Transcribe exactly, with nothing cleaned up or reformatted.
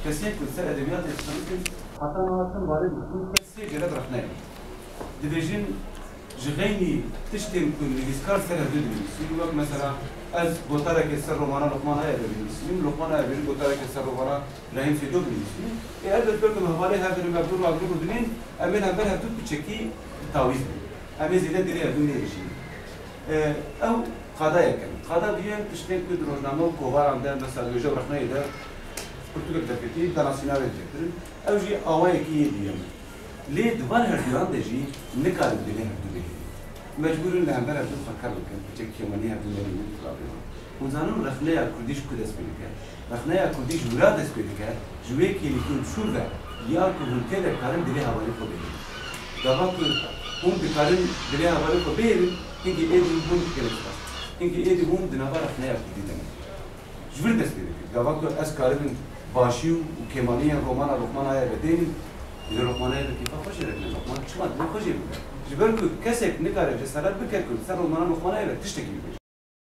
Kesên ku li ser edebiyatê dixebitin, heta niha tim warê dixwin, sê celeb rexne ye. Dibêjin, ji xeynî tiştên ku nivîskar ser hevdû dinivîsîn, wek mesela ez gotarekê ser romana Luqman Ayebê binivîsînim, Luqman Ayebê jî gotarekê ser romana Rehîm Seydo binivîsînim. Ê elbet belkim hevalê hev in, mevdû mevdû rûdinên, em ê hember hevdû piçekî bi tawîz bin. Em ê zêde dilê hevdû nêrijînin. E, ew qada yek in. Qada duyem, tiştên ku di rojname û kovaran de, mesela di wêje û rexneyê de, pirtûkek derketî, dana sîna wê diketin. Ew jî awayekî yê duyem e. Lê di van herduyan de jî nikarin dilê hevdû bihêlin. Mecbûr in li hember hevdû xwe ker bikin, piçek kêmanî hevdû nebînin, filan bêvan. Hûn zanin rexneya kurdî ji ku dest pê dike? Rexneya kurdî ji wira dest pê dike, ji wê kêlîkên çû ve ya ku hûn tê de karin dilê hevalê xwe bihêlin. Gava ku hûn dikarin dilê hevalê xwe bihêlin, hinkî êdî hûn dikin spas. Hinkî êdî hûn di nava rexneya kurdî de ne. Ji vir dest pê dike. Gava ku ez karibim başî û kêmaniyên romana Luqman Ayebê dênim, dilê Luqman Ayebê kêfa xwe jê re bide. Luqman çima dilê xwe jê bide? Ji ber ku kesek nikare cesaret bike ku li ser romana Luqman Ayebê tiştekî bibêje.